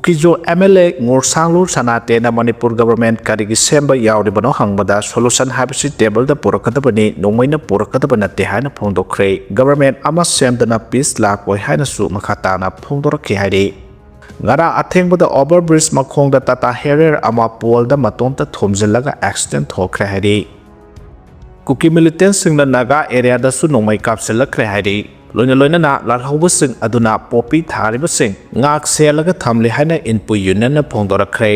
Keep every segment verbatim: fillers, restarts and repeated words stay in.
ꯃꯤꯖꯣ MLA ꯉꯣꯔꯁꯥꯡꯂꯨ ꯁꯅꯥꯇꯦꯅ Manipur government ꯀꯔꯤꯒꯤ ꯁꯦꯝꯕ ꯌꯥꯎꯔꯤꯕꯅꯣ ꯍꯪꯕꯗ, solution ꯍꯥꯏꯕꯁꯤ table ꯗ ꯄꯨꯔꯛꯀꯗꯕꯅꯤ, ꯅꯣꯡꯃꯩꯅ ꯄꯨꯔꯛꯀꯗꯕ ꯅꯠꯇꯦ ꯍꯥꯏꯅ ꯐꯣꯡꯗꯣꯛꯈ꯭ꯔꯦ꯫ Government ꯑꯃ ꯁꯦꯝꯗꯅ peace ꯂꯥꯛꯂꯣꯏ ꯍꯥꯏꯅꯁꯨ ꯃꯈꯥ ꯇꯥꯅ ꯐꯣꯡꯗꯣꯔꯛꯈꯤ ꯍꯥꯏꯔꯤ꯫ ꯉꯔꯥꯡ ꯑꯊꯦꯡꯕꯗ over bridge ꯃꯈꯣꯡꯗ Tata Harrier ꯑꯃ pole ꯗ ꯃꯇꯣꯝꯇ ꯊꯣꯝꯖꯤꯜꯂꯒ accident ꯊꯣꯛꯈ꯭ꯔꯦ ꯍꯥꯏꯔꯤ꯫ ꯀꯨꯀꯤ militant ꯁꯤꯡꯅ ꯅꯥꯒꯥ area ꯗꯁꯨ ꯅꯣꯡꯃꯩ ꯀꯥꯞꯁꯤꯜꯂꯛꯈ꯭ꯔꯦ ꯍꯥꯏꯔꯤ꯫ ꯂꯣꯏꯅ ꯂꯣꯏꯅꯅ ꯂꯥꯜꯍꯧꯕꯁꯤꯡ ꯑꯗꯨꯅ poppy ꯊꯥꯔꯤꯕꯁꯤꯡ ꯉꯥꯛ ꯁꯦꯜꯂꯒ ꯊꯝꯂꯤ ꯍꯥꯏꯅ ꯏꯟꯄꯨꯏ union ꯅ ꯐꯣꯡꯗꯣꯔꯛꯈ꯭ꯔꯦ꯫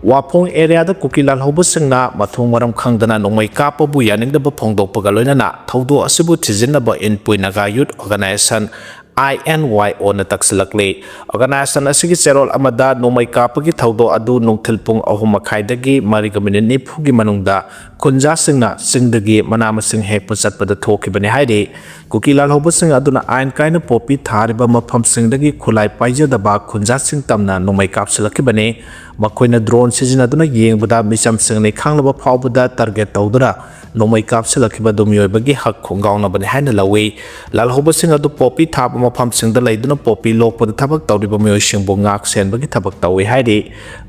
ꯋꯥꯐꯣꯡ area ꯗ ꯀꯨꯀꯤ ꯂꯥꯜꯍꯧꯕꯁꯤꯡꯅ ꯃꯊꯣꯡ ꯃꯔꯝ ꯈꯪꯗꯅ ꯅꯣꯡꯃꯩ ꯀꯥꯞꯄꯕꯨ ꯌꯥꯅꯤꯡꯗꯕ ꯐꯣꯡꯗꯣꯛꯄꯒ ꯂꯣꯏꯅꯅ ꯊꯧꯗꯣꯛ ꯑꯁꯤꯕꯨ ꯊꯤꯖꯤꯟꯅꯕ Inpui Naga Youth Organisation, INYO ꯅ ꯇꯛꯁꯤꯜꯂꯛꯂꯤ꯫ Organisation ꯑꯁꯤꯒꯤ ꯆꯦꯔꯣꯜ ꯑꯃꯗ ꯅꯣꯡꯃꯩ ꯀꯥꯞꯄꯒꯤ ꯊꯧꯗꯣꯛ ꯑꯗꯨ ꯅꯨꯡꯊꯤꯜ ꯄꯨꯡ ꯑꯍꯨꯝ ꯃꯈꯥꯏꯗꯒꯤ ꯃꯔꯤꯒ minute ꯅꯤꯐꯨꯒꯤ ꯃꯅꯨꯡꯗ ꯈꯨꯟꯖꯥꯁꯤꯡꯅ ꯆꯤꯡꯗꯒꯤ ꯃꯅꯥ ꯃꯁꯤꯡ ꯍꯦꯛꯄ ꯆꯠꯄꯗ ꯊꯣꯛꯈꯤꯕꯅꯤ ꯍꯥꯏꯔꯤ꯫ ꯀꯨꯀꯤ ꯂꯥꯜꯍꯧꯕꯁꯤꯡ ꯑꯗꯨꯅ ꯑꯥꯏꯟ ꯀꯥꯏꯅ poppy ꯊꯥꯔꯤꯕ ꯃꯐꯝꯁꯤꯡꯗꯒꯤ ꯈꯨꯠꯂꯥꯏ ꯄꯥꯏꯖꯗꯕ ꯈꯨꯟꯖꯥꯁꯤꯡ ꯇꯝꯅ ꯅꯣꯡꯃꯩ ꯀꯥꯞꯁꯤꯜꯂꯛꯈꯤꯕꯅꯤ꯫ ꯃꯈꯣꯏꯅ drone ꯁꯤꯖꯤꯟꯅꯗꯨꯅ ꯌꯦꯡꯕꯗ ꯃꯤꯆꯝꯁꯤꯡ ꯅꯩꯈꯥꯡꯂꯕ ꯐꯥꯎꯕꯗ target ꯇꯧꯗꯨꯅ ꯅꯣꯡꯃꯩ ꯀꯥꯞꯁꯤꯜꯂꯛꯈꯤꯕ ꯑꯗꯨ ꯃꯤꯑꯣꯏꯕꯒꯤ ꯍꯛ ꯈꯣꯡꯒꯥꯎꯅꯕꯅꯤ ꯍꯥꯏꯅ ꯂꯧꯏ꯫ ꯂꯥꯜꯍꯧꯕꯁꯤꯡ ꯑꯗꯨ poppy ꯊꯥꯕ ꯃꯐꯝꯁꯤꯡꯗ ꯂꯩꯗꯨꯅ poppy ꯂꯣꯛꯄꯗ ꯊꯕꯛ ꯇꯧꯔꯤꯕ ꯃꯤꯑꯣꯏꯁꯤꯡꯕꯨ ꯉꯥꯛ ꯁꯦꯟꯕꯒꯤ ꯊꯕꯛ ꯇꯧꯏ ꯍꯥꯏꯔꯤ꯫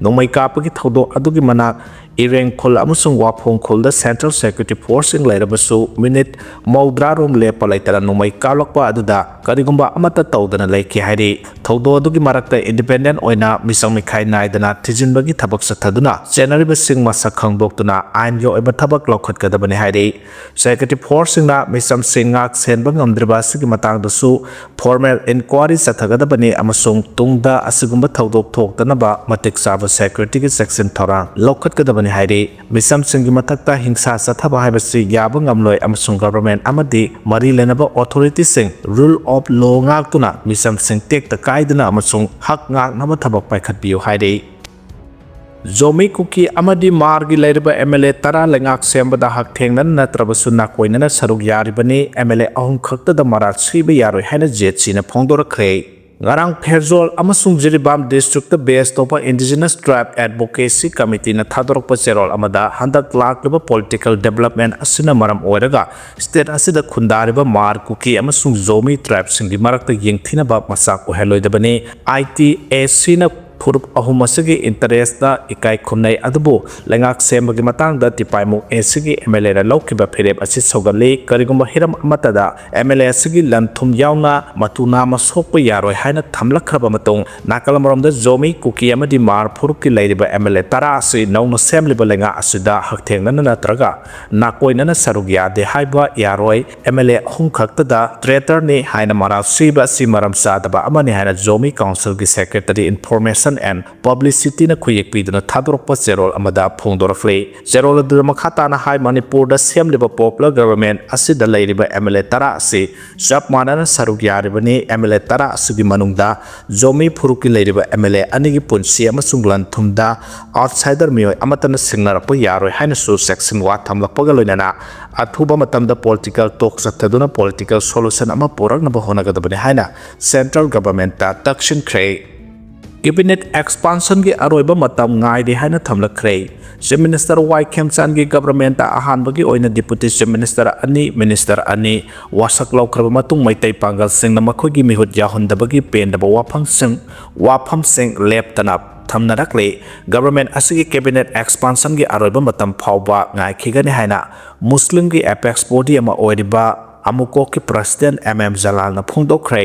ꯅꯣꯡꯃꯩ ꯀꯥꯞꯄꯒꯤ ꯊꯧꯗꯣꯛ ꯑꯗꯨꯒꯤ ꯃꯅꯥꯛ ꯏꯔꯦꯡ ꯈꯨꯜ ꯑꯃꯁꯨꯡ ꯋꯥꯐꯣꯡ ꯈꯨꯜꯗ Central Security Force ꯁꯤꯡ ꯂꯩꯔꯕꯁꯨ, minute ꯃꯧꯗ꯭ꯔꯥ ꯔꯣꯝ ꯂꯦꯞꯄ ꯂꯩꯇꯅ ꯅꯣꯡꯃꯩ ꯀꯥꯞꯂꯛꯄ ꯑꯗꯨꯗ ꯀꯔꯤꯒꯨꯝꯕ ꯑꯃꯠꯇ ꯇꯧꯗꯅ ꯂꯩꯈꯤ ꯍꯥꯏꯔꯤ꯫ ꯊꯧꯗꯣꯛ ꯑꯗꯨꯒꯤ ꯃꯔꯛꯇ independent ꯑꯣꯏꯅ ꯃꯤꯆꯪ ꯃꯤꯈꯥꯏ ꯅꯥꯏꯗꯅ ꯊꯤꯖꯤꯟꯕꯒꯤ ꯊꯕꯛ ꯆꯠꯊꯗꯨꯅ ꯆꯦꯟꯅꯔꯤꯕꯁꯤꯡ ꯃꯁꯛ ꯈꯪꯗꯣꯛꯇꯨꯅ ꯑꯥꯏꯟꯒꯤ ꯑꯣꯏꯕ ꯊꯕꯛ ꯂꯧꯈꯠꯀꯗꯕꯅꯤ ꯍꯥꯏꯔꯤ꯫ Security Force ꯁꯤꯡꯅ ꯃꯤꯆꯝꯁꯤꯡ ꯉꯥꯛ ꯁꯦꯟꯕ ꯉꯝꯗ꯭ꯔꯤꯕ ꯑꯁꯤꯒꯤ ꯃꯇꯥꯡꯗꯁꯨ formal inquiry ꯆꯠꯊꯒꯗꯕꯅꯤ ꯑꯃꯁꯨꯡ ꯇꯨꯡꯗ ꯑꯁꯤꯒꯨꯝꯕ ꯊꯧꯗꯣꯛ ꯊꯣꯛꯇꯅꯕ ꯃꯇꯤꯛ ꯆꯥꯕ security ꯒꯤ ꯆꯦꯛꯁꯤꯟ ꯊꯧꯔꯥꯡ ꯂꯧꯈꯠꯀꯗꯕꯅꯤ ꯍꯥꯏꯔꯤ꯫ ꯃꯤꯆꯝꯁꯤꯡꯒꯤ ꯃꯊꯛꯇ ꯍꯤꯡꯁꯥ ꯆꯠꯊꯕ ꯍꯥꯏꯕꯁꯤ ꯌꯥꯕ ꯉꯝꯂꯣꯏ ꯑꯃꯁꯨꯡ government ꯑꯃꯗꯤ ꯃꯔꯤ ꯂꯩꯅꯕ authority ꯁꯤꯡ rule of law ꯉꯥꯛꯇꯨꯅ ꯃꯤꯆꯝꯁꯤꯡ ꯇꯦꯛꯇ ꯀꯥꯏꯗꯅ ꯑꯃꯁꯨꯡ ꯍꯛ ꯉꯥꯛꯅꯕ ꯊꯕꯛ ꯄꯥꯏꯈꯠꯄꯤꯌꯨ ꯍꯥꯏꯔꯤ꯫ ꯖꯣꯃꯤ ꯀꯨꯀꯤ ꯑꯃꯗꯤ ꯃꯥꯔꯒꯤ ꯂꯩꯔꯤꯕ MLA ꯇꯔꯥ ꯂꯩꯉꯥꯛ ꯁꯦꯝꯕꯗ ꯍꯛꯊꯦꯡꯅꯅ ꯅꯠꯇ꯭ꯔꯕꯁꯨ ꯅꯥꯀꯣꯏꯅꯅ ꯁꯔꯨꯛ ꯌꯥꯔꯤꯕꯅꯤ꯫ MLA ꯑꯍꯨꯝ ꯈꯛꯇꯗ ꯃꯔꯥꯜ ꯁꯤꯕ ꯌꯥꯔꯣꯏ ꯍꯥꯏꯅ ZC ꯅ ꯐꯣꯡꯗꯣꯔꯛꯈ꯭ꯔꯦ꯫ ꯉꯔꯥꯡ ꯐꯦꯔꯖꯣꯜ ꯑꯃꯁꯨꯡ ꯖꯤꯔꯤꯕꯥꯝ district ꯇ base ꯇꯧꯕ Indigenous Tribe Advocacy Committee ꯅ ꯊꯥꯗꯣꯔꯛꯄ ꯆꯦꯔꯣꯜ ꯑꯃꯗ ꯍꯟꯗꯛ ꯂꯥꯛꯂꯤꯕ political development ꯑꯁꯤꯅ ꯃꯔꯝ ꯑꯣꯏꯔꯒ state ꯑꯁꯤꯗ ꯈꯨꯟꯗꯥꯔꯤꯕ ꯃꯥꯔ, ꯀꯨꯀꯤ ꯑꯃꯁꯨꯡ ꯖꯣꯃꯤ tribe ꯁꯤꯡꯒꯤ ꯃꯔꯛꯇ ꯌꯦꯡꯊꯤꯅꯕ ꯃꯆꯥꯛ ꯑꯣꯏꯍꯜꯂꯣꯏꯗꯕꯅꯤ꯫ ITAC ꯅ ꯐꯨꯔꯨꯞ ꯑꯍꯨꯝ ꯑꯁꯤꯒꯤ interest ꯏꯀꯥꯏ ꯈꯨꯝꯅꯩ꯫ ꯑꯗꯨꯕꯨ ꯂꯩꯉꯥꯛ ꯁꯦꯝꯕꯒꯤ ꯃꯇꯥꯡꯗ ꯇꯤꯄꯥꯏꯃꯨꯡ ꯑꯦꯁꯤꯒꯤ MLAꯅ ꯂꯧꯈꯤꯕ ꯐꯤꯔꯦꯞ ꯑꯁꯤ ꯁꯧꯒꯠꯂꯤ꯫ ꯀꯔꯤꯒꯨꯝꯕ ꯍꯤꯔꯝ ꯑꯃꯠꯇꯗ MLA ꯑꯁꯤꯒꯤ ꯂꯟ ꯊꯨꯝ ꯌꯥꯎꯅ ꯃꯇꯨ ꯅꯥꯝꯃ ꯁꯣꯛꯄ ꯌꯥꯔꯣꯏ ꯍꯥꯏꯅ ꯊꯝꯂꯛꯈ꯭ꯔꯕ ꯃꯇꯨꯡ, ꯅꯥꯀꯜ ꯑꯃꯔꯣꯝꯗ ꯖꯣꯃꯤ, ꯀꯨꯀꯤ ꯑꯃꯗꯤ ꯃꯥꯔ ꯐꯨꯔꯨꯞꯀꯤ ꯂꯩꯔꯤꯕ MLA ꯇꯔꯥ ꯑꯁꯤ ꯅꯧꯅ ꯁꯦꯝꯂꯤꯕ ꯂꯩꯉꯥꯛ ꯑꯁꯤꯗ ꯍꯛꯊꯦꯡꯅꯅ ꯅꯠꯇ꯭ꯔꯒ ꯅꯥꯀꯣꯏꯅꯅ ꯁꯔꯨꯛ ꯌꯥꯗꯦ ꯍꯥꯏꯕ ꯌꯥꯔꯣꯏ꯫ MLA ꯑꯍꯨꯝ ꯈꯛꯇꯗ traitorꯅꯤ ꯍꯥꯏꯅ ꯃꯔꯥꯜ ꯁꯤꯕ ꯑꯁꯤ ꯃꯔꯝ ꯆꯥꯗꯕ ꯑꯃꯅꯤ ꯍꯥꯏꯅ ꯖꯣꯃꯤ councilꯒꯤ secretary information and publicityꯅ ꯈꯨꯌꯦꯛ ꯄꯤꯗꯨꯅ ꯊꯥꯗꯣꯔꯛꯄ ꯆꯦꯔꯣꯜ ꯑꯃꯗ ꯐꯣꯡꯗꯣꯔꯛꯂꯤ꯫ ꯆꯦꯔꯣꯜ ꯑꯗꯨꯗ ꯃꯈꯥ ꯇꯥꯅ ꯍꯥꯏ, ꯃꯅꯤꯄꯨꯔꯗ ꯁꯦꯝꯂꯤꯕ popular government ꯑꯁꯤꯗ ꯂꯩꯔꯤꯕ MLA ꯇꯔꯥ ꯑꯁꯤ ꯆꯞ ꯃꯥꯟꯅꯅ ꯁꯔꯨꯛ ꯌꯥꯔꯤꯕꯅꯤ꯫ MLA ꯇꯔꯥ ꯑꯁꯤꯒꯤ ꯃꯅꯨꯡꯗ ꯖꯣꯃꯤ ꯐꯨꯔꯨꯞꯀꯤ ꯂꯩꯔꯤꯕ MLA ꯑꯅꯤꯒꯤ ꯄꯨꯟꯁꯤ ꯑꯃꯁꯨꯡ ꯂꯟ ꯊꯨꯝꯗ outsider ꯃꯤꯑꯣꯏ ꯑꯃꯠꯇꯅ ꯁꯤꯡꯅꯔꯛꯄ ꯌꯥꯔꯣꯏ ꯍꯥꯏꯅꯁꯨ ꯆꯦꯛꯁꯤꯟ ꯋꯥ ꯊꯝꯂꯛꯄꯒ ꯂꯣꯏꯅꯅ ꯑꯊꯨꯕ ꯃꯇꯝꯗ political talk ꯆꯠꯊꯗꯨꯅ political solution ꯑꯃ ꯄꯨꯔꯛꯅꯕ ꯍꯣꯠꯅꯒꯗꯕꯅꯤ ꯍꯥꯏꯅ central governmentꯇ ꯇꯛꯁꯤꯟꯈ꯭ꯔꯦ꯫ Cabinet expansionꯒꯤ ꯑꯔꯣꯏꯕ ꯃꯇꯝ ꯉꯥꯏꯔꯤ ꯍꯥꯏꯅ ꯊꯝꯂꯛꯈ꯭ꯔꯦ꯫ Chief Minister ꯋꯥꯏ ꯈꯦꯝꯆꯥꯟꯒꯤ governmentꯇ ꯑꯍꯥꯟꯕꯒꯤ ꯑꯣꯏꯅ Deputy Chief Minister ꯑꯅꯤ, Minister ꯑꯅꯤ ꯋꯥꯁꯛ ꯂꯧꯈ꯭ꯔꯕ ꯃꯇꯨꯡ, ꯃꯩꯇꯩ ꯄꯥꯡꯒꯜꯁꯤꯡꯅ ꯃꯈꯣꯏꯒꯤ ꯃꯤꯍꯨꯠ ꯌꯥꯎꯍꯟꯗꯕꯒꯤ ꯄꯦꯟꯗꯕ ꯋꯥꯐꯝꯁꯤꯡ, ꯋꯥꯐꯝꯁꯤꯡ ꯂꯦꯞꯇꯅ ꯊꯝꯅꯔꯛꯂꯤ꯫ Government ꯑꯁꯤꯒꯤ cabinet expansionꯒꯤ ꯑꯔꯣꯏꯕ ꯃꯇꯝ ꯐꯥꯎꯕ ꯉꯥꯏꯈꯤꯒꯅꯤ ꯍꯥꯏꯅ ꯃꯨꯁꯂꯤꯝꯒꯤ apex body ꯑꯃ ꯑꯣꯏꯔꯤꯕ ꯑꯃꯨꯀꯣꯛꯀꯤ president M M ꯖꯂꯥꯜꯅ ꯐꯣꯡꯗꯣꯛꯈ꯭ꯔꯦ꯫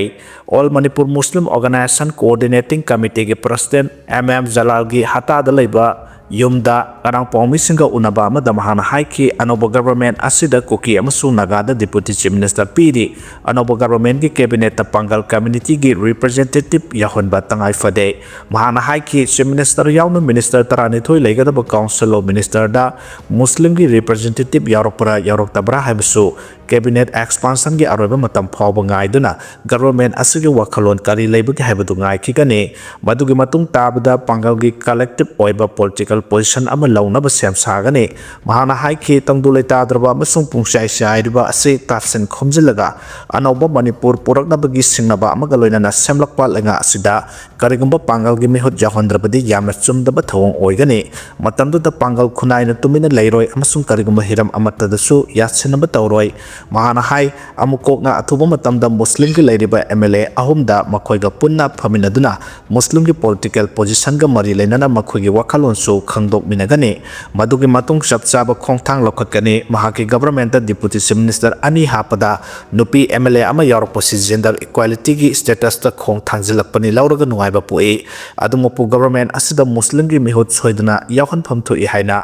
All Manipur Muslim Organization Coordinating Committeeꯒꯤ president M M ꯖꯂꯥꯜꯒꯤ ꯍꯇꯥꯗ ꯂꯩꯕ ꯌꯨꯝꯗ ꯉꯔꯥꯡ ꯄꯥꯎꯃꯤꯁꯤꯡꯒ ꯎꯅꯕ ꯑꯃꯗ ꯃꯍꯥꯛꯅ ꯍꯥꯏꯈꯤ, ꯑꯅꯧꯕ government ꯑꯁꯤꯗ ꯀꯨꯀꯤ ꯑꯃꯁꯨꯡ ꯅꯥꯒꯥꯗ Deputy Chief Minister ꯄꯤꯔꯤ꯫ ꯑꯅꯧꯕ governmentꯀꯤ cabinetꯇ ꯄꯥꯡꯒꯜ communityꯒꯤ representative ꯌꯥꯎꯍꯟꯕ ꯇꯉꯥꯏ ꯐꯗꯦ꯫ ꯃꯍꯥꯛꯅ ꯍꯥꯏꯈꯤ, Chief Minister ꯌꯥꯎꯅ minister ꯇꯔꯥꯅꯤꯊꯣꯏ ꯂꯩꯒꯗꯕ Council of Ministerꯗ ꯃꯨꯁꯂꯤꯝꯒꯤ representative ꯌꯥꯎꯔꯛꯄ꯭ꯔꯥ ꯌꯥꯎꯔꯛꯇꯕ꯭ꯔꯥ ꯍꯥꯏꯕꯁꯨ cabinet expansionꯒꯤ ꯑꯔꯣꯏꯕ ꯃꯇꯝ ꯐꯥꯎꯕ ꯉꯥꯏꯗꯨꯅ government ꯑꯁꯤꯒꯤ ꯋꯥꯈꯜꯂꯣꯟ ꯀꯔꯤ ꯂꯩꯕꯒꯦ ꯍꯥꯏꯕꯗꯨ ꯉꯥꯏꯈꯤꯒꯅꯤ꯫ ꯃꯗꯨꯒꯤ ꯃꯇꯨꯡ ꯇꯥꯕꯗ ꯄꯥꯡꯒꯜꯒꯤ collective ꯑꯣꯏꯕ political position ꯑꯃ ꯇꯧꯅꯕ ꯁꯦꯝ ꯁꯥꯒꯅꯤ꯫ ꯃꯍꯥꯛꯅ ꯍꯥꯏꯈꯤ, ꯇꯪꯗꯨ ꯂꯩꯇꯥꯗ꯭ꯔꯕ ꯑꯃꯁꯨꯡ ꯄꯨꯡꯆꯥꯏ ꯆꯥꯏꯔꯤꯕ ꯑꯁꯤ ꯇꯥꯁꯤꯟ ꯈꯣꯝꯖꯤꯜꯂꯒ ꯑꯅꯧꯕ ꯃꯅꯤꯄꯨꯔ ꯄꯨꯔꯛꯅꯕꯒꯤ ꯁꯤꯡꯅꯕ ꯑꯃꯒ ꯂꯣꯏꯅꯅ ꯁꯦꯝꯂꯛꯄ ꯂꯩꯉꯥꯛ ꯑꯁꯤꯗ ꯀꯔꯤꯒꯨꯝꯕ ꯄꯥꯡꯒꯜꯒꯤ ꯃꯤꯍꯨꯠ ꯌꯥꯎꯍꯟꯗ꯭ꯔꯕꯗꯤ ꯌꯥꯝꯅ ꯆꯨꯝꯗꯕ ꯊꯧꯑꯣꯡ ꯑꯣꯏꯒꯅꯤ꯫ ꯃꯇꯝꯗꯨꯗ ꯄꯥꯡꯒꯜ ꯈꯨꯟꯅꯥꯏꯅ ꯇꯨꯃꯤꯟꯅ ꯂꯩꯔꯣꯏ ꯑꯃꯁꯨꯡ ꯀꯔꯤꯒꯨꯝꯕ ꯍꯤꯔꯝ ꯑꯃꯠꯇꯗꯁꯨ ꯌꯥꯁꯤꯟꯅꯕ ꯇꯧꯔꯣꯏ꯫ ꯃꯍꯥꯛꯅ ꯍꯥꯏ, ꯑꯃꯨꯛ ꯀꯣꯛꯅ ꯑꯊꯨꯕ ꯃꯇꯝꯗ ꯃꯨꯁꯂꯤꯝꯒꯤ ꯂꯩꯔꯤꯕ ꯑꯦꯝ ꯑꯦꯜ ꯑꯦ ꯑꯍꯨꯝꯗ ꯃꯈꯣꯏꯒ ꯄꯨꯟꯅ ꯐꯝꯃꯤꯟꯅꯗꯨꯅ ꯃꯨꯁꯂꯤꯝꯒꯤ ꯄꯣꯂꯤꯇꯤꯀꯦꯜ ꯄꯣꯖꯤꯁꯟꯒ ꯃꯔꯤ ꯂꯩꯅꯅ ꯃꯈꯣꯏꯒꯤ ꯋꯥꯈꯜꯂꯣꯟꯁꯨ ꯈꯪꯗꯣꯛꯃꯤꯟꯅꯒꯅꯤ꯫ ꯃꯗꯨꯒꯤ ꯃꯇꯨꯡ ꯆꯞ ꯆꯥꯕ ꯈꯣꯡꯊꯥꯡ ꯂꯧꯈꯠꯀꯅꯤ꯫ ꯃꯍꯥꯛꯀꯤ ꯒꯚꯔꯟꯃꯦꯟꯠꯇ ꯗꯤꯄꯨꯇꯤ ꯆꯤꯐ ꯃꯤꯅꯤꯁꯇꯔ ꯑꯅꯤ ꯍꯥꯞꯄꯗ ꯅꯨꯄꯤ ꯑꯦꯝ ꯑꯦꯜ ꯑꯦ ꯑꯃ ꯌꯥꯎꯔꯛꯄꯁꯤ ꯖꯦꯟꯗꯔ ꯏꯀ꯭ꯋꯦꯂꯤꯇꯤꯒꯤ ꯁ꯭ꯇꯦꯇꯁꯇ ꯈꯣꯡ ꯊꯥꯡꯖꯤꯜꯂꯛꯄꯅꯤ ꯂꯧꯔꯒ ꯅꯨꯡꯉꯥꯏꯕ ꯄꯣꯛꯏ꯫ ꯑꯗꯨꯃꯛꯄꯨ ꯒꯚꯔꯟꯃꯦꯟꯠ ꯑꯁꯤꯗ ꯃꯨꯁꯂꯤꯝꯒꯤ ꯃꯤꯍꯨꯠ ꯁꯣꯏꯗꯅ ꯌꯥꯎꯍꯟꯐꯝ ꯊꯣꯛꯏ ꯍꯥꯏꯅ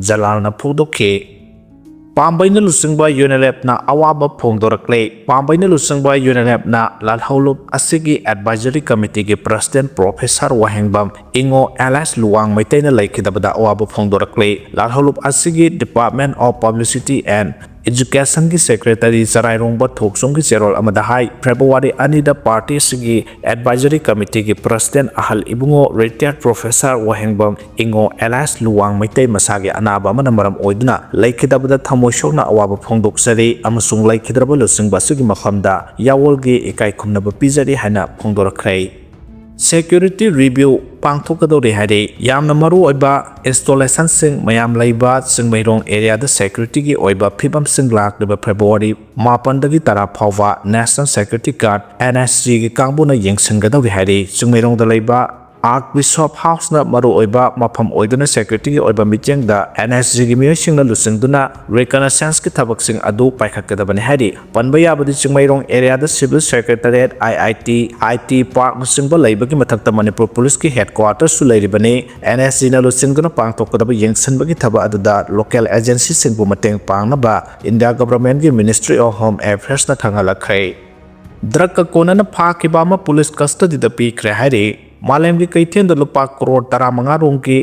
ꯖꯂꯥꯜꯅ ꯐꯣꯡꯗꯣꯛꯈꯤ꯫ ꯄꯥꯝꯕꯩꯅ ꯂꯨꯆꯤꯡꯕ ꯌꯨꯅꯤꯂꯦꯞꯅ ꯑꯋꯥꯕ ꯐꯣꯡꯗꯣꯔꯛꯂꯦ꯫ ꯄꯥꯝꯕꯩꯅ ꯂꯨꯆꯤꯡꯕ ꯌꯨꯅꯤꯂꯦꯞꯅ ꯂꯥꯜꯍꯧꯂꯨꯞ ꯑꯁꯤꯒꯤ ꯑꯦꯗꯚꯥꯏꯖꯔꯤ ꯀꯃꯤꯇꯤꯒꯤ president professor Wahengbam Ingo L S Luwang ꯃꯩꯇꯩꯅ ꯂꯩꯈꯤꯗꯕꯗ ꯑꯋꯥꯕ ꯐꯣꯡꯗꯣꯔꯛꯂꯦ꯫ ꯂꯥꯜꯍꯧꯂꯨꯞ ꯑꯁꯤꯒꯤ Department of Publicity and Educationꯒꯤ ꯁꯦꯀ꯭ꯔꯦꯇꯔꯤ ꯆꯔꯥꯏꯔꯣꯡꯕ ꯊꯣꯛꯆꯣꯝꯒꯤ ꯆꯦꯔꯣꯜ ꯑꯃꯗ ꯍꯥꯏ, ꯐꯦꯕ꯭ꯔꯨꯋꯥꯔꯤ ꯑꯅꯤꯗ ꯄꯥꯔꯇꯤ ꯑꯁꯤꯒꯤ ꯑꯦꯗꯚꯥꯏꯖꯔꯤ ꯀꯃꯤꯇꯤꯒꯤ ꯄ꯭ꯔꯁꯤꯗꯦꯟꯠ ꯑꯍꯜ ꯏꯕꯨꯡꯉꯣ ꯔꯤꯇꯥꯌꯔꯗ professor Wahengbam Ingo L S Luwang Meitei ꯃꯁꯥꯒꯤ ꯑꯅꯥꯕ ꯑꯃꯅ ꯃꯔꯝ ꯑꯣꯏꯗꯨꯅ ꯂꯩꯈꯤꯗꯕꯗ ꯊꯃꯣꯏ ꯁꯣꯛꯅ ꯑꯋꯥꯕ ꯐꯣꯡꯗꯣꯛꯆꯔꯤ ꯑꯃꯁꯨꯡ ꯂꯩꯈꯤꯗ꯭ꯔꯕ ꯂꯨꯆꯤꯡꯕ ꯑꯁꯤꯒꯤ ꯃꯐꯝꯗ ꯌꯥꯑꯣꯜꯒꯤ ꯏꯀꯥꯏ ꯈꯨꯝꯅꯕ ꯄꯤꯖꯔꯤ ꯍꯥꯏꯅ ꯐꯣꯡꯗꯣꯔꯛꯈ꯭ꯔꯦ꯫ Security review ꯄꯥꯡꯊꯣꯛꯀꯗꯧꯔꯤ ꯍꯥꯏꯔꯤ꯫ ꯌꯥꯝꯅ ꯃꯔꯨ ꯑꯣꯏꯕ ꯏꯟꯁꯇꯣꯂꯦꯁꯟꯁꯤꯡ ꯃꯌꯥꯝ ꯂꯩꯕ ꯆꯤꯡꯃꯩꯔꯣꯡ ꯑꯦꯔꯤꯌꯥꯗ ꯁꯦꯀ꯭ꯌꯨꯔꯤꯇꯤꯒꯤ ꯑꯣꯏꯕ ꯐꯤꯕꯝꯁꯤꯡ ꯂꯥꯛꯂꯤꯕ ꯐꯦꯕ꯭ꯔꯨꯋꯥꯔꯤ ꯃꯥꯄꯟꯗꯒꯤ ꯇꯔꯥ ꯐꯥꯎꯕ National Security Guard, N S G ꯒꯤ ꯀꯥꯡꯕꯨꯅ ꯌꯦꯡꯁꯤꯟꯒꯗꯧꯔꯤ ꯍꯥꯏꯔꯤ꯫ ꯆꯤꯡꯃꯩꯔꯣꯡꯗ ꯂꯩꯕ Archbishop Houseꯅ ꯃꯔꯨꯑꯣꯏꯕ ꯃꯐꯝ ꯑꯣꯏꯗꯨꯅ ꯁꯦꯀ꯭ꯌꯨꯔꯤꯇꯤꯒꯤ ꯑꯣꯏꯕ ꯃꯤꯠꯌꯦꯡꯗ N S Gꯒꯤ ꯃꯤꯑꯣꯏꯁꯤꯡꯅ ꯂꯨꯆꯤꯡꯗꯨꯅ reconnaissanceꯀꯤ ꯊꯕꯛꯁꯤꯡ ꯑꯗꯨ ꯄꯥꯏꯈꯠꯀꯗꯕꯅꯤ ꯍꯥꯏꯔꯤ꯫ ꯄꯟꯕ ꯌꯥꯕꯗꯤ ꯆꯤꯡꯃꯩꯔꯣꯡ ꯑꯦꯔꯤꯌꯥꯗ civil secretariat, I I T, I T parkꯅꯆꯤꯡꯕ ꯂꯩꯕꯒꯤ ꯃꯊꯛꯇ ꯃꯅꯤꯄꯨꯔ ꯄꯨꯂꯤꯁꯀꯤ headquarterꯁꯨ ꯂꯩꯔꯤꯕꯅꯤ꯫ N S Gꯅ ꯂꯨꯆꯤꯡꯗꯨꯅ ꯄꯥꯡꯊꯣꯛꯀꯗꯕ ꯌꯦꯡꯁꯤꯟꯕꯒꯤ ꯊꯕꯛ ꯑꯗꯨꯗ local agencyꯁꯤꯡꯕꯨ ꯃꯇꯦꯡ ꯄꯥꯡꯅꯕ India Governmentꯀꯤ Ministry of Home Affairsꯅ ꯈꯪꯍꯜꯂꯛꯈ꯭ꯔꯦ꯫ Drugꯀ ꯀꯣꯟꯅꯅ ꯐꯥꯈꯤꯕ ꯑꯃ ꯄꯨꯂꯤꯁ custodyꯗ ꯄꯤꯈ꯭ꯔꯦ ꯍꯥꯏꯔꯤ꯫ ꯃꯥꯂꯦꯝꯒꯤ ꯀꯩꯊꯦꯜꯗ ꯂꯨꯄꯥ ꯀ꯭ꯔꯣꯔ ꯇꯔꯥꯃꯉꯥ ꯔꯣꯝꯒꯤ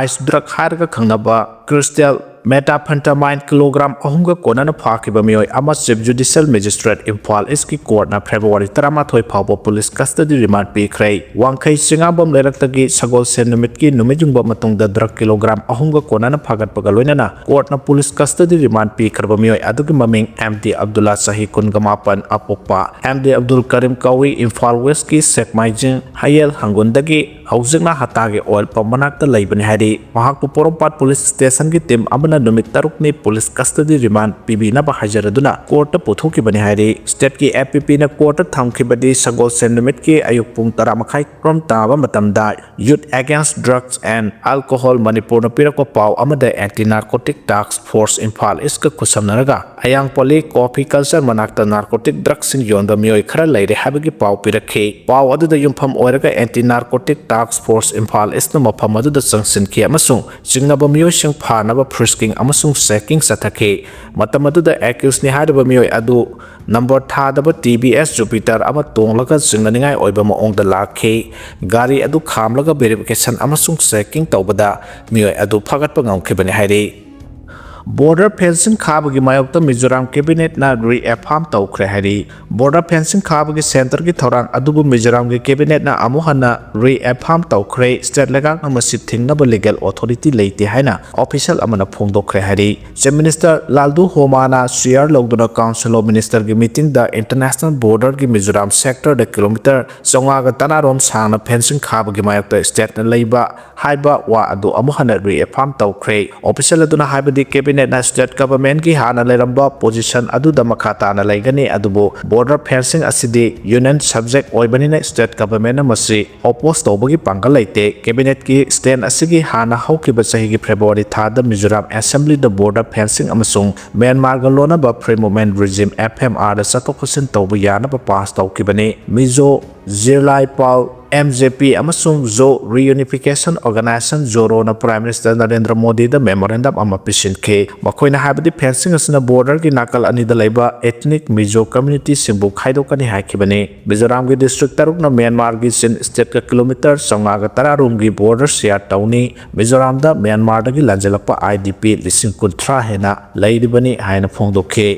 ice drug ꯍꯥꯏꯔꯒ ꯈꯪꯅꯕ crystal Methamphetamine kilogram ꯑꯍꯨꯝꯒ ꯀꯣꯟꯅꯅ ꯐꯥꯈꯤꯕ ꯃꯤꯑꯣꯏ ꯑꯃ Chief Judicial Magistrate ꯏꯝꯐꯥꯜ ꯏꯁꯀꯤ ꯀꯣꯔꯠꯅ ꯐꯦꯕ꯭ꯔꯨꯋꯥꯔꯤ ꯇꯔꯥꯃꯥꯊꯣꯏ ꯐꯥꯎꯕ ꯄꯨꯂꯤꯁ ꯀꯁꯇꯗꯤ ꯔꯤꯃꯥꯟ ꯄꯤꯈ꯭ꯔꯦ꯫ ꯋꯥꯡꯈꯩ ꯆꯤꯉꯥꯝꯕꯝ ꯂꯩꯔꯛꯇꯒꯤ ꯁꯒꯣꯜꯁꯦꯟ ꯅꯨꯃꯤꯠꯀꯤ ꯅꯨꯃꯤꯠ ꯌꯨꯡꯕ ꯃꯇꯨꯡꯗ ꯗ꯭ꯔꯒ ꯀꯤꯂꯣꯒ꯭ꯔꯥꯝ ꯑꯍꯨꯝꯒ ꯀꯣꯟꯅꯅ ꯐꯥꯒꯠꯄꯒ ꯂꯣꯏꯅꯅ ꯀꯣꯔꯠꯅ ꯄꯨꯂꯤꯁ ꯀꯁꯇꯗꯤ ꯔꯤꯃꯥꯟ ꯄꯤꯈ꯭ꯔꯕ ꯃꯤꯑꯣꯏ ꯑꯗꯨꯒꯤ ꯃꯃꯤꯡ ꯑꯦꯝ ꯗꯤ ꯑꯕꯗꯨꯜꯂꯥ, ꯆꯍꯤ ꯀꯨꯟꯒ ꯃꯥꯄꯟ, ꯑꯄꯣꯛꯄ ꯑꯦꯝ ꯗꯤ ꯑꯕꯗꯨꯜ ꯀꯔꯤꯝ ꯀꯧꯏ, ꯏꯝꯐꯥꯜ ꯋꯦꯁꯀꯤ ꯁꯦꯛꯃꯥꯏꯖꯤꯡ ꯍꯌꯦꯜ ꯍꯪꯒꯨꯟꯗꯒꯤ ꯍꯧꯖꯤꯛꯅ ꯍꯇꯥꯒꯤ ꯑꯣꯏꯜ ꯄꯝ ꯃꯅꯥꯛꯇ ꯂꯩꯕꯅꯤ ꯍꯥꯏꯔꯤ꯫ ꯃꯍꯥꯛꯄꯨ ꯄꯣꯔꯣꯝꯄꯥꯠ ꯄꯨꯂꯤꯁ ꯁ꯭ꯇꯦꯁꯟꯒꯤ ꯇꯤꯝ ꯑꯃꯅ ꯅꯨꯃꯤꯠ ꯇꯔꯨꯛꯅꯤ ꯄꯨꯂꯤꯁ ꯀꯁꯇꯗꯤ ꯔꯤꯃꯥꯟ ꯄꯤꯕꯤꯅꯕ ꯍꯥꯏꯖꯔꯗꯨꯅ ꯀꯣꯔꯠꯇ ꯄꯨꯊꯣꯛꯈꯤꯕꯅꯤ ꯍꯥꯏꯔꯤ꯫ ꯁ꯭ꯇꯦꯠꯀꯤ ꯑꯦ ꯄꯤ ꯄꯤꯅ ꯀꯣꯔꯠꯇ ꯊꯝꯈꯤꯕꯗꯤ ꯁꯒꯣꯜꯁꯦꯟ ꯅꯨꯃꯤꯠꯀꯤ ꯑꯌꯨꯛ ꯄꯨꯡ ꯇꯔꯥ ꯃꯈꯥꯏ ꯄꯨꯡ ꯇꯥꯕ ꯃꯇꯝꯗ Youth Against Drugs and Alcohol ꯃꯅꯤꯄꯨꯔꯅ ꯄꯤꯔꯛꯄ ꯄꯥꯎ ꯑꯃꯗ Anti Narcotic Task Force Imphal ꯏꯁꯀ ꯈꯨꯠꯁꯝꯅꯔꯒ ꯑꯌꯥꯡꯄꯜꯂꯤ ꯀꯣꯐꯤ ꯀꯜꯆꯔ ꯃꯅꯥꯛꯇ ꯅꯥꯔꯀꯣꯇꯤꯛ ꯗ꯭ꯔꯒꯁꯤꯡ ꯌꯣꯟꯕ ꯃꯤꯑꯣꯏ ꯈꯔ ꯂꯩꯔꯦ ꯍꯥꯏꯕꯒꯤ ꯄꯥꯎ ꯄꯤꯔꯛꯈꯤ꯫ ꯄꯥꯎ ꯑꯗꯨꯗ ꯌꯨꯝꯐꯝ ꯑꯣꯏꯔꯒ Anti Narcotic Task Force Imphal ꯏꯁꯅ ꯃꯐꯝ ꯑꯗꯨꯗ ꯆꯪꯁꯤꯟꯈꯤ ꯑꯃꯁꯨꯡ ꯆꯤꯡꯅꯕ ꯃꯤꯑꯣꯏꯁꯤꯡ ꯐꯥꯅꯕ frisking ꯑꯃꯁꯨꯡ checking ꯆꯠꯊꯈꯤ꯫ ꯃꯇꯝ ꯑꯗꯨꯗ ꯑꯦꯀ꯭ꯌꯨꯁꯅꯤ ꯍꯥꯏꯔꯤꯕ ꯃꯤꯑꯣꯏ ꯑꯗꯨ ꯅꯝꯕꯔ ꯊꯥꯗꯕ ꯇꯤ ꯚꯤ ꯑꯦꯁ Jupiter ꯑꯃ ꯇꯣꯡꯂꯒ ꯆꯤꯡꯅꯅꯤꯡꯉꯥꯏ ꯑꯣꯏꯕ ꯃꯑꯣꯡꯗ ꯂꯥꯛꯈꯤ꯫ ꯒꯥꯔꯤ ꯑꯗꯨ ꯈꯥꯝꯂꯒ verification ꯑꯃꯁꯨꯡ checking ꯇꯧꯕꯗ ꯃꯤꯑꯣꯏ ꯑꯗꯨ ꯐꯥꯒꯠꯄ ꯉꯝꯈꯤꯕꯅꯤ ꯍꯥꯏꯔꯤ꯫ Border fencing ꯈꯥꯕꯒꯤ ꯃꯥꯌꯣꯛꯇ ꯃꯤꯖꯣꯔꯥꯝ ꯀꯦꯕꯤꯅꯦꯠꯅ reaffirm ꯇꯧꯈ꯭ꯔꯦ ꯍꯥꯏꯔꯤ꯫ Border fencing ꯈꯥꯕꯒꯤ ꯁꯦꯟꯇꯔꯒꯤ ꯊꯧꯔꯥꯡ ꯑꯗꯨꯕꯨ ꯃꯤꯖꯣꯔꯥꯝꯒꯤ ꯀꯦꯕꯤꯅꯦꯠꯅ ꯑꯃꯨꯛ ꯍꯟꯅ reaffirm ꯇꯧꯈ꯭ꯔꯦ꯫ ꯁ꯭ꯇꯦꯠ ꯂꯩꯉꯥꯛꯅ ꯃꯁꯤ ꯊꯤꯡꯅꯕ legal authority ꯂꯩꯇꯦ ꯍꯥꯏꯅ ꯑꯣꯐꯤꯁꯤꯌꯦꯜ ꯑꯃꯅ ꯐꯣꯡꯗꯣꯛꯈ꯭ꯔꯦ ꯍꯥꯏꯔꯤ꯫ Chief Minister ꯂꯥꯜꯗꯨ ꯍꯣꯃꯥꯅ ꯆꯤꯌꯥꯔ ꯂꯧꯗꯨꯅ Council of Minister ꯒꯤ meeting ꯗ international border ꯒꯤ ꯃꯤꯖꯣꯔꯥꯝ sector ꯗ kilometre ꯆꯥꯝꯃꯉꯥꯒ ꯇꯔꯥꯔꯣꯝ ꯁꯥꯡꯅ fencing ꯈꯥꯕꯒꯤ ꯃꯥꯌꯣꯛꯇ ꯁ꯭ꯇꯦꯠꯅ ꯂꯩꯕ ꯍꯥꯏꯕ ꯋꯥ ꯑꯗꯨ ꯑꯃꯨꯛ ꯍꯟꯅ reaffirm ꯇꯧꯈ꯭ꯔꯦ꯫ ꯑꯣꯐꯤꯁꯤꯌꯦꯜ ꯑꯗꯨꯅ ꯍꯥꯏꯕꯗꯤ ꯀꯦꯕꯤꯅꯦꯠꯅ ꯁ꯭ꯇꯦꯠ ꯒꯚꯔꯟꯃꯦꯟꯠꯀꯤ ꯍꯥꯟꯅ ꯂꯩꯔꯝꯕ position ꯑꯗꯨꯗ ꯃꯈꯥ ꯇꯥꯅ ꯂꯩꯒꯅꯤ, ꯑꯗꯨꯕꯨ border fencing ꯑꯁꯤꯗꯤ union subject ꯑꯣꯏꯕꯅꯤꯅ ꯁ꯭ꯇꯦꯠ ꯒꯚꯔꯟꯃꯦꯟꯠꯅ ꯃꯁꯤ oppose ꯇꯧꯕꯒꯤ ꯄꯥꯡꯒꯜ ꯂꯩꯇꯦ꯫ ꯀꯦꯕꯤꯅꯦꯠꯀꯤ stand ꯑꯁꯤꯒꯤ ꯍꯥꯟꯅ ꯍꯧꯈꯤꯕ ꯆꯍꯤꯒꯤ ꯐꯦꯕ꯭ꯔꯨꯋꯥꯔꯤ ꯊꯥꯗ ꯃꯤꯖꯣꯔꯥꯝ ꯑꯦꯁꯦꯝꯕ꯭ꯂꯤꯗ border fencing ꯑꯃꯁꯨꯡ ꯃ꯭ꯌꯥꯟꯃꯥꯔꯒ ꯂꯣꯟꯅꯕ Free Movement Regime, F M R, ꯗ ꯆꯠꯊꯣꯛ ꯆꯠꯁꯤꯟ ꯇꯧꯕ ꯌꯥꯅꯕ pass ꯇꯧꯈꯤꯕꯅꯤ꯫ ꯃꯤꯖꯣ ꯖꯤꯔꯂꯥꯏꯄꯥꯜ, ꯑꯦꯝ ꯖꯦ ꯄꯤ ꯑꯃꯁꯨꯡ ꯖꯣ ꯔꯤꯌꯨꯅꯤꯐꯤꯀꯦꯁꯟ ꯑꯣꯔꯒꯅꯥꯏꯖꯦꯁꯟ, ꯖꯣꯔꯣꯅ Prime Minister ꯅꯔꯦꯟꯗ꯭ꯔ ꯃꯣꯗꯤꯗ memorandum ꯑꯃ ꯄꯤꯁꯤꯟꯈꯤ꯫ ꯃꯈꯣꯏꯅ ꯍꯥꯏꯕꯗꯤ, fencing ꯑꯁꯤꯅ borderꯒꯤ ꯅꯥꯀꯜ ꯑꯅꯤꯗ ꯂꯩꯕ ethnic Mizo communityꯁꯤꯡꯕꯨ ꯈꯥꯏꯗꯣꯛꯀꯅꯤ ꯍꯥꯏꯈꯤꯕꯅꯤ꯫ ꯃꯤꯖꯣꯔꯥꯝꯒꯤ district ꯇꯔꯨꯛꯅ ꯃ꯭ꯌꯥꯟꯃꯥꯔꯒꯤ Chin stateꯀ kilometre ꯆꯥꯝꯃꯉꯥꯒ ꯇꯔꯥ ꯔꯣꯝꯒꯤ border share ꯇꯧꯅꯤ꯫ ꯃꯤꯖꯣꯔꯥꯝꯗ ꯃ꯭ꯌꯥꯟꯃꯥꯔꯗꯒꯤ ꯂꯥꯟꯖꯦꯜꯂꯛꯄ I D P ꯂꯤꯁꯤꯡ ꯀꯨꯟꯊ꯭ꯔꯥ ꯍꯦꯟꯅ ꯂꯩꯔꯤꯕꯅꯤ ꯍꯥꯏꯅ ꯐꯣꯡꯗꯣꯛꯈꯤ꯫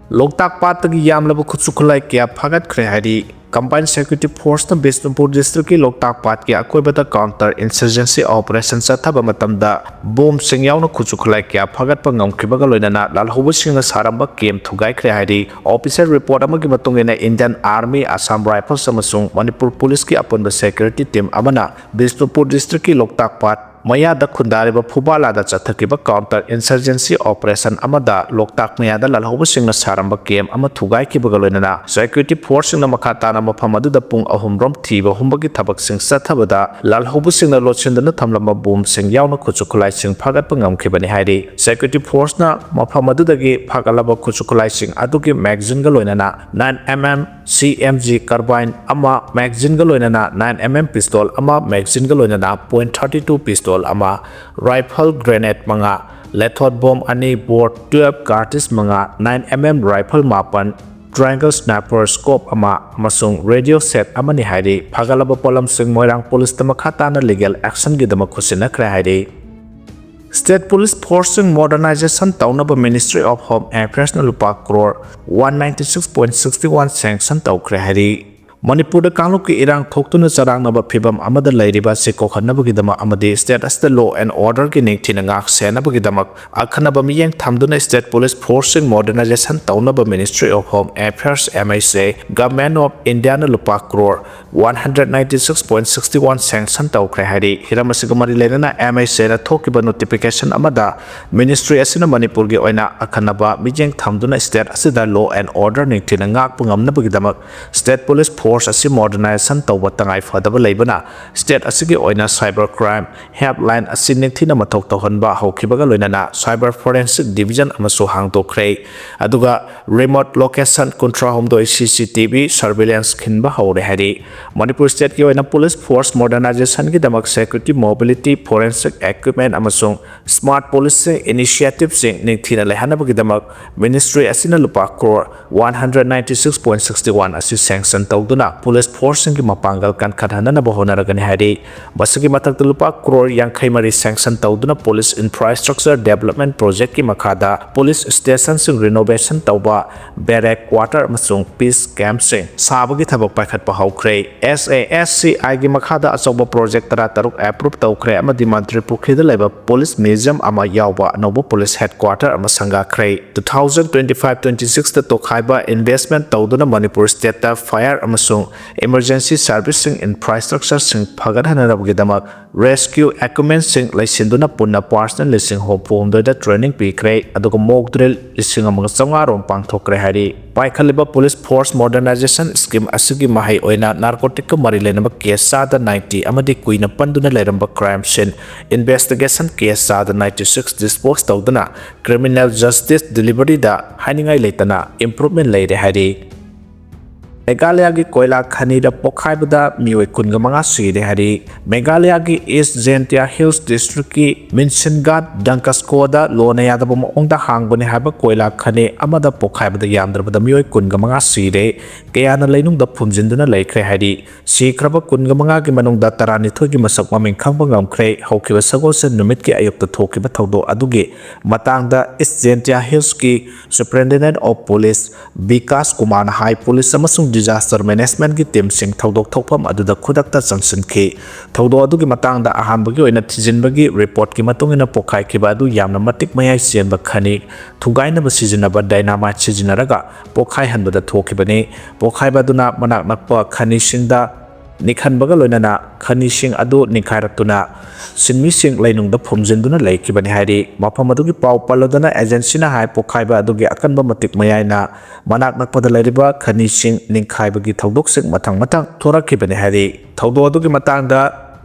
ꯂꯣꯛꯇꯥꯛ ꯄꯥꯠꯇꯒꯤ ꯌꯥꯝꯂꯕ ꯈꯨꯠꯁꯨ ꯈꯨꯠꯂꯥꯏ ꯀꯌꯥ ꯐꯥꯒꯠꯈ꯭ꯔꯦ ꯍꯥꯏꯔꯤ꯫ Combined Security Forceꯅ ꯕꯤꯁꯅꯨꯄꯨꯔ districtꯀꯤ ꯂꯣꯛꯇꯥꯛ ꯄꯥꯠꯀꯤ ꯑꯀꯣꯏꯕꯗ counter insurgency operation ꯆꯠꯊꯕ ꯃꯇꯝꯗ ꯕꯣꯝꯁꯤꯡ ꯌꯥꯎꯅ ꯈꯨꯠꯁꯨ ꯈꯨꯠꯂꯥꯏ ꯀꯌꯥ ꯐꯥꯒꯠꯄ ꯉꯝꯈꯤꯕꯒ ꯂꯣꯏꯅꯅ ꯂꯥꯜꯍꯧꯕꯁꯤꯡꯅ ꯁꯥꯔꯝꯕ camp ꯊꯨꯒꯥꯏꯈ꯭ꯔꯦ ꯍꯥꯏꯔꯤ꯫ Official report ꯑꯃꯒꯤ ꯃꯇꯨꯡ ꯏꯟꯅ Indian Army, Assam Rifles ꯑꯃꯁꯨꯡ ꯃꯅꯤꯄꯨꯔ Policeꯀꯤ ꯑꯄꯨꯟꯕ security team ꯑꯃꯅ ꯕꯤꯁꯅꯨꯄꯨꯔ districtꯀꯤ ꯂꯣꯛꯇꯥꯛ ꯄꯥꯠ ꯃꯌꯥꯗ ꯈꯨꯟꯗꯥꯔꯤꯕ ꯐꯨꯕꯥꯂꯥꯗ ꯆꯠꯊꯈꯤꯕ counter insurgency operation ꯑꯃꯗ ꯂꯣꯛꯇꯥꯛ ꯃꯌꯥꯗ ꯂꯥꯜꯍꯧꯕꯁꯤꯡꯅ ꯁꯥꯔꯝꯕ camp ꯑꯃ ꯊꯨꯒꯥꯏꯈꯤꯕꯒ ꯂꯣꯏꯅꯅ security forceꯁꯤꯡꯅ ꯃꯈꯥ ꯇꯥꯅ ꯃꯐꯝ ꯑꯗꯨꯗ ꯄꯨꯡ ꯑꯍꯨꯝ ꯔꯣꯝ ꯊꯤꯕ ꯍꯨꯝꯕꯒꯤ ꯊꯕꯛꯁꯤꯡ ꯆꯠꯊꯕꯗ ꯂꯥꯜꯍꯧꯕꯁꯤꯡꯅ ꯂꯣꯠꯁꯤꯟꯗꯨꯅ ꯊꯝꯂꯝꯕ ꯕꯣꯝꯁꯤꯡ ꯌꯥꯎꯅ ꯈꯨꯠꯁꯨ ꯈꯨꯠꯂꯥꯏꯁꯤꯡ ꯐꯥꯒꯠꯄ ꯉꯝꯈꯤꯕꯅꯤ ꯍꯥꯏꯔꯤ꯫ Security forceꯅ ꯃꯐꯝ ꯑꯗꯨꯗꯒꯤ ꯐꯥꯒꯠꯂꯕ ꯈꯨꯠꯁꯨ ꯈꯨꯠꯂꯥꯏꯁꯤꯡ ꯑꯗꯨꯒꯤ magazineꯒ ꯂꯣꯏꯅꯅ nine M M C M G carbine ꯑꯃ, magazineꯒ ꯂꯣꯏꯅꯅ nine M M pistol ꯑꯃ, magazineꯒ ꯂꯣꯏꯅꯅ point thirty two pistol ꯑꯃ, rifle grenade ꯃꯉꯥ, lethal bomb ꯑꯅꯤ, bore twelve, cartridge ꯃꯉꯥ, nine M M rifle ꯃꯥꯄꯟ, triangle sniper scope ꯑꯃ ꯑꯃꯁꯨꯡ radio set ꯑꯃꯅꯤ ꯍꯥꯏꯔꯤ꯫ ꯐꯥꯒꯠꯂꯕ ꯄꯣꯠꯂꯝꯁꯤꯡ ꯃꯣꯏꯔꯥꯡ Policeꯇ ꯃꯈꯥ ꯇꯥꯅ legal actionꯒꯤꯗꯃꯛ ꯈꯨꯠꯁꯤꯟꯅꯈ꯭ꯔꯦ ꯍꯥꯏꯔꯤ꯫ State Police Forceꯁꯤꯡ modernization ꯇꯧꯅꯕ Ministry of Home Affairsꯅ ꯂꯨꯄꯥ crore one ninety six point sixty one sanction ꯇꯧꯈ꯭ꯔꯦ ꯍꯥꯏꯔꯤ꯫ ꯃꯅꯤꯄꯨꯔꯗ ꯀꯥꯡꯂꯨꯞꯀꯤ ꯏꯔꯥꯡ ꯊꯣꯛꯇꯨꯅ ꯆꯔꯥꯡꯅꯕ ꯐꯤꯚꯝ ꯑꯃꯗ ꯂꯩꯔꯤꯕ ꯑꯁꯤ ꯀꯣꯛꯍꯟꯅꯕꯒꯤꯗꯃꯛ ꯑꯃꯗꯤ state ꯑꯁꯤꯗ law and orderꯒꯤ ꯅꯤꯡꯊꯤꯅ ꯉꯥꯛ ꯁꯦꯟꯅꯕꯒꯤꯗꯃꯛ ꯑꯈꯟꯅꯕ ꯃꯤꯠꯌꯦꯡ ꯊꯝꯗꯨꯅ State Police Forceꯁꯤꯡ modernization ꯇꯧꯅꯕ Ministry of Home Affairs, M H A, Government of Indiaꯅ ꯂꯨꯄꯥ crore one hundred ninety six point sixty one sanction ꯇꯧꯈ꯭ꯔꯦ ꯍꯥꯏꯔꯤ꯫ ꯍꯤꯔꯝ ꯑꯁꯤꯒ ꯃꯔꯤ ꯂꯩꯅꯅ M H Aꯅ ꯊꯣꯛꯈꯤꯕ notification ꯑꯃꯗ ministry ꯑꯁꯤꯅ ꯃꯅꯤꯄꯨꯔꯒꯤ ꯑꯣꯏꯅ ꯑꯈꯟꯅꯕ ꯃꯤꯠꯌꯦꯡ ꯊꯝꯗꯨꯅ state ꯑꯁꯤꯗ law and order ꯅꯤꯡꯊꯤꯅ ꯉꯥꯛꯄ ꯉꯝꯅꯕꯒꯤꯗꯃꯛ State Police Force ꯐꯣꯔꯁ ꯑꯁꯤ ꯃꯣꯗꯔꯅꯥꯏꯖꯦꯁꯟ ꯇꯧꯕ ꯇꯉꯥꯏ ꯐꯗꯕ ꯂꯩꯕꯅ, ꯁ꯭ꯇꯦꯠ ꯑꯁꯤꯒꯤ ꯑꯣꯏꯅ ꯁꯥꯏꯕꯔ ꯀ꯭ꯔꯥꯏꯝ ꯍꯦꯜꯞꯂꯥꯏꯟ ꯑꯁꯤ ꯅꯤꯡꯊꯤꯅ ꯃꯊꯧ ꯇꯧꯍꯟꯕ ꯍꯧꯈꯤꯕꯒ ꯂꯣꯏꯅꯅ ꯁꯥꯏꯕꯔ ꯐꯣꯔꯦꯟꯁꯤꯛ ꯗꯤꯕꯤꯖꯟ ꯑꯃꯁꯨ ꯍꯥꯡꯗꯣꯛꯈ꯭ꯔꯦ꯫ ꯑꯗꯨꯒ ꯔꯤꯃꯣꯠ ꯂꯣꯀꯦꯁꯟ ꯀꯨꯟꯊ꯭ꯔꯥꯍꯨꯝꯗꯣꯏ ꯁꯤ ꯁꯤ ꯇꯤ ꯚꯤ ꯁꯔꯚꯤꯂꯦꯟꯁ ꯈꯤꯟꯕ ꯍꯧꯔꯦ ꯍꯥꯏꯔꯤ꯫ ꯃꯅꯤꯄꯨꯔ ꯁ꯭ꯇꯦꯠꯀꯤ ꯑꯣꯏꯅ ꯄꯨꯂꯤꯁ ꯐꯣꯔꯁ ꯃꯣꯗꯔꯅꯥꯏꯖꯦꯁꯟꯒꯤꯗꯃꯛ ꯁꯦꯀ꯭ꯌꯨꯔꯤꯇꯤ, ꯃꯣꯕꯤꯂꯤꯇꯤ, ꯐꯣꯔꯦꯟꯁꯤꯛ ꯏꯀ꯭ꯋꯤꯞꯃꯦꯟ ꯑꯃꯁꯨꯡ ꯁ꯭ꯃꯥꯔꯠ ꯄꯨꯂꯤꯁꯤꯡ ꯏꯅꯤꯁꯤꯌꯦꯇꯤꯚꯁꯤꯡ ꯅꯤꯡꯊꯤꯅ ꯂꯩꯍꯟꯅꯕꯒꯤꯗꯃꯛ ꯃꯤꯅꯤꯁꯇ꯭ꯔꯤ ꯑꯁꯤꯅ ꯂꯨꯄꯥ crore one hundred ninety six point sixty one ꯑꯁꯤ ꯁꯦꯡꯁꯟ ꯇꯧꯗꯨꯅ ꯄꯨꯂꯤꯁ ꯐꯣꯔꯁꯁꯤꯡꯒꯤ ꯃꯄꯥꯡꯒꯜ ꯀꯟꯈꯠꯍꯟꯅꯅꯕ ꯍꯣꯠꯅꯔꯒꯅꯤ ꯍꯥꯏꯔꯤ꯫ ꯃꯁꯤꯒꯤ ꯃꯊꯛꯇ ꯂꯨꯄꯥ ꯀ꯭ꯔꯣꯔ ꯌꯥꯡꯈꯩ ꯃꯔꯤ ꯁꯦꯡꯁꯟ ꯇꯧꯗꯨꯅ ꯄꯨꯂꯤꯁ ꯏꯟꯐ꯭ꯔꯥꯁ꯭ꯇ꯭ꯔꯛꯆꯔ ꯗꯦꯕꯂꯞꯃꯦꯟꯠ ꯄ꯭ꯔꯣꯖꯦꯛꯀꯤ ꯃꯈꯥꯗ ꯄꯨꯂꯤꯁ ꯁ꯭ꯇꯦꯁꯟꯁꯤꯡ ꯔꯤꯅꯣꯚꯦꯁꯟ ꯇꯧꯕ, ꯕꯦꯔꯦꯛ ꯀ꯭ꯋꯥꯇꯔ ꯑꯃꯁꯨꯡ ꯄꯤꯁ ꯀꯦꯝꯞꯁꯤꯡ ꯁꯥꯕꯒꯤ ꯊꯕꯛ ꯄꯥꯏꯈꯠꯄ ꯍꯧꯈ꯭ꯔꯦ꯫ ꯑꯦꯁ ꯑꯦ ꯑꯦꯁ ꯁꯤ ꯑꯥꯏꯒꯤ ꯃꯈꯥꯗ ꯑꯆꯧꯕ ꯄ꯭ꯔꯣꯖꯦꯛ ꯇꯔꯥꯇꯔꯨꯛ ꯑꯦꯄ꯭ꯔꯨꯚ ꯇꯧꯈ꯭ꯔꯦ ꯑꯃꯗꯤ ꯃꯟꯇ꯭ꯔꯤ ꯄꯨꯈ꯭ꯔꯤꯗ ꯂꯩꯕ ꯄꯨꯂꯤꯁ ꯃ꯭ꯌꯨꯖꯤꯌꯝ ꯑꯃ ꯌꯥꯎꯕ ꯑꯅꯧꯕ ꯄꯨꯂꯤꯁ ꯍꯦꯗꯀ꯭ꯋꯥꯇꯔ ꯑꯃ ꯁꯪꯒꯥꯈ꯭ꯔꯦ꯫ Two thousand twenty five twenty ꯁꯤꯛꯁꯇ ꯇꯣꯈꯥꯏꯕ ꯏꯟꯚꯦꯁ꯭ꯠꯃꯦꯟꯠ ꯇꯧꯗꯨꯅ ꯃꯅꯤꯄꯨꯔ ꯁ꯭ꯇꯦꯠꯇ ꯐꯥꯌꯔ ꯑꯃꯁꯨꯡ ꯏꯃꯔꯖꯦꯟꯁꯤ ꯁꯔꯚꯤꯁꯁꯤꯡ ꯏꯟꯐ꯭ꯔꯥꯁ꯭ꯇ꯭ꯔꯛꯆꯔꯁꯤꯡ ꯐꯒꯠꯍꯟꯅꯕꯒꯤꯗꯃꯛ ꯔꯦꯁꯀ꯭ꯌꯨ ꯏꯀ꯭ꯋꯤꯞꯃꯦꯟꯠꯁꯤꯡ ꯂꯩꯁꯤꯟꯗꯨꯅ ꯄꯨꯟꯅ ꯄꯥꯔꯁꯅꯦꯜ ꯂꯤꯁꯤꯡ ꯍꯨꯝꯐꯨ ꯍꯨꯝꯗꯣꯏꯗ ꯇ꯭ꯔꯦꯅꯤꯡ ꯄꯤꯈ꯭ꯔꯦ, ꯑꯗꯨꯒ ꯃꯣꯛ ꯗ꯭ꯔꯤꯜ ꯂꯤꯁꯤꯡ ꯑꯃꯒ ꯆꯥꯝꯃꯉꯥ ꯔꯣꯝ ꯄꯥꯡꯊꯣꯛꯈ꯭ꯔꯦ ꯍꯥꯏꯔꯤ꯫ ꯄꯥꯏꯈꯠꯂꯤꯕ ꯄꯨꯂꯤꯁ ꯐꯣꯔꯁ ꯃꯣꯗꯔꯅꯥꯏꯖꯦꯁꯟ ꯁ꯭ꯀꯤꯝ ꯑꯁꯤꯒꯤ ꯃꯍꯩ ꯑꯣꯏꯅ ꯅꯥꯔꯀꯣꯇꯤꯛꯀ ꯃꯔꯤ ꯂꯩꯅꯕ ꯀꯦꯁ ꯆꯥꯗ ꯅꯥꯏꯟꯇꯤ ꯑꯃꯗꯤ ꯀꯨꯏꯅ ꯄꯟꯗꯨꯅ ꯂꯩꯔꯝꯕ ꯀ꯭ꯔꯥꯏꯝ ꯁꯤꯟ ꯏꯟꯚꯦꯁꯇꯤꯒꯦꯁꯟ ꯀꯦꯁ ꯆꯥꯗ ꯅꯥꯏꯟꯇꯤ ꯁꯤꯛꯁ ꯗꯤꯁꯄꯣꯖ ꯇꯧꯗꯨꯅ ꯀ꯭ꯔꯤꯃꯤꯅꯦꯜ ꯖꯁꯇꯤꯁ ꯗꯤꯂꯤꯚꯔꯤꯗ ꯍꯥꯏꯅꯤꯡꯉꯥꯏ ꯂꯩꯇꯅ ꯏꯝꯄ꯭ꯔꯨꯚꯃꯦꯟꯠ ꯂꯩꯔꯦ ꯍꯥꯏꯔꯤ꯫ ꯃꯦꯘꯥꯂꯌꯥꯒꯤ ꯀꯣꯏꯂꯥ ꯈꯅꯤꯗ ꯄꯣꯈꯥꯏꯕꯗ ꯃꯤꯑꯣꯏ ꯀꯨꯟꯒ ꯃꯉꯥ ꯁꯤꯔꯦ ꯍꯥꯏꯔꯤ꯫ ꯃꯦꯘꯥꯂꯌꯥꯒꯤ ꯏꯁ ꯖꯦꯟꯇꯤꯌꯥ ꯍꯤꯜꯁ ꯗꯤꯁꯇ꯭ꯔꯤꯛꯀꯤ ꯃꯤꯟꯁꯤꯟꯒꯥꯠ ꯗꯪꯀꯁꯀꯣꯗ ꯂꯣꯟꯅ ꯌꯥꯗꯕ ꯃꯑꯣꯡꯗ ꯍꯥꯡꯕꯅꯤ ꯍꯥꯏꯕ ꯀꯣꯏꯂꯥ ꯈꯅꯤ ꯑꯃꯗ ꯄꯣꯈꯥꯏꯕꯗ ꯌꯥꯝꯗ꯭ꯔꯕꯗ ꯃꯤꯑꯣꯏ ꯀꯨꯟꯒ ꯃꯉꯥ ꯁꯤꯔꯦ, ꯀꯌꯥꯅ ꯂꯩꯅꯨꯡꯗ ꯐꯨꯝꯖꯤꯟꯗꯨꯅ ꯂꯩꯈ꯭ꯔꯦ ꯍꯥꯏꯔꯤ꯫ ꯁꯤꯈ꯭ꯔꯕ ꯀꯨꯟꯒ ꯃꯉꯥꯒꯤ ꯃꯅꯨꯡꯗ ꯇꯔꯥꯅꯤꯊꯣꯏꯒꯤ ꯃꯁꯛ ꯃꯃꯤꯡ ꯈꯪꯕ ꯉꯝꯈ꯭ꯔꯦ꯫ ꯍꯧꯈꯤꯕ ꯁꯒꯣꯜꯁꯦꯟ ꯅꯨꯃꯤꯠꯀꯤ ꯑꯌꯨꯛꯇ ꯊꯣꯛꯈꯤꯕ ꯊꯧꯗꯣꯛ ꯑꯗꯨꯒꯤ ꯃꯇꯥꯡꯗ ꯏꯁ ꯖꯦꯟꯇꯤꯌꯥ ꯍꯤꯜꯁꯀꯤ ꯁꯨꯄꯔꯤꯟꯇꯦꯟꯗꯦꯟꯠ ꯑꯣꯐ ꯄꯨꯂꯤꯁ ꯕꯤꯀꯥꯁ ꯀꯨꯃꯥꯔꯅ ꯍꯥꯏ, ꯄꯨꯂꯤꯁ ꯑꯃꯁꯨꯡ ꯗꯤꯖꯥꯁꯇꯔ ꯃꯦꯅꯦꯖꯃꯦꯟꯠꯀꯤ ꯇꯤꯝꯁꯤꯡ ꯊꯧꯗꯣꯛ ꯊꯣꯛꯐꯝ ꯑꯗꯨꯗ ꯈꯨꯗꯛꯇ ꯆꯪꯁꯤꯟꯈꯤ꯫ ꯊꯧꯗꯣꯛ ꯑꯗꯨꯒꯤ ꯃꯇꯥꯡꯗ ꯑꯍꯥꯟꯕꯒꯤ ꯑꯣꯏꯅ ꯊꯤꯖꯤꯟꯕꯒꯤ ꯔꯤꯄꯣꯔꯠꯀꯤ ꯃꯇꯨꯡ ꯏꯟꯅ ꯄꯣꯈꯥꯏꯈꯤꯕ ꯑꯗꯨ ꯌꯥꯝꯅ ꯃꯇꯤꯛ ꯃꯌꯥꯏ ꯆꯦꯟꯕ ꯈꯅꯤ ꯊꯨꯒꯥꯏꯅꯕ ꯁꯤꯖꯤꯟꯅꯕ ꯗꯥꯏꯅꯥꯃꯥꯏꯠ ꯁꯤꯖꯤꯟꯅꯔꯒ ꯄꯣꯈꯥꯏꯍꯟꯕꯗ ꯊꯣꯛꯈꯤꯕꯅꯤ꯫ ꯄꯣꯈꯥꯏꯕ ꯑꯗꯨꯅ ꯃꯅꯥꯛ ꯅꯛꯄ ꯈꯅꯤꯁꯤꯡꯗ ꯅꯤꯛꯍꯟꯕꯒ ꯂꯣꯏꯅꯅ ꯈꯅꯤꯁꯤꯡ ꯑꯗꯨ ꯅꯤꯡꯈꯥꯏꯔꯛꯇꯨꯅ ꯁꯤꯟꯃꯤꯁꯤꯡ ꯂꯩꯅꯨꯡꯗ ꯐꯨꯝꯖꯤꯟꯗꯨꯅ ꯂꯩꯈꯤꯕꯅꯤ ꯍꯥꯏꯔꯤ꯫ ꯃꯐꯝ ꯑꯗꯨꯒꯤ ꯄꯥꯎ ꯄꯜꯂꯗꯨꯅ ꯑꯦꯖꯦꯟꯁꯤꯅ ꯍꯥꯏ, ꯄꯣꯈꯥꯏꯕ ꯑꯗꯨꯒꯤ ꯑꯀꯟꯕ ꯃꯇꯤꯛ ꯃꯌꯥꯏꯅ ꯃꯅꯥꯛ ꯅꯛꯄꯗ ꯂꯩꯔꯤꯕ ꯈꯅꯤꯁꯤꯡ ꯅꯤꯡꯈꯥꯏꯕꯒꯤ ꯊꯧꯗꯣꯛꯁꯤꯡ ꯃꯊꯪ ꯃꯊꯪ ꯊꯣꯔꯛꯈꯤꯕꯅꯤ ꯍꯥꯏꯔꯤ꯫ ꯊꯧꯗꯣꯛ ꯑꯗꯨꯒꯤ ꯃꯇꯥꯡꯗ